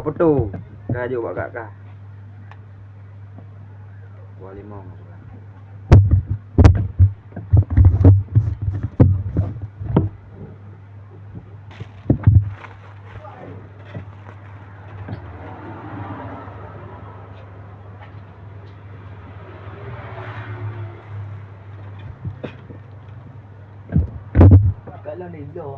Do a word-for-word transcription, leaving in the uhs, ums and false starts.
Peutu ka jok bak gak kah? Buah limong. Kalau ni dua.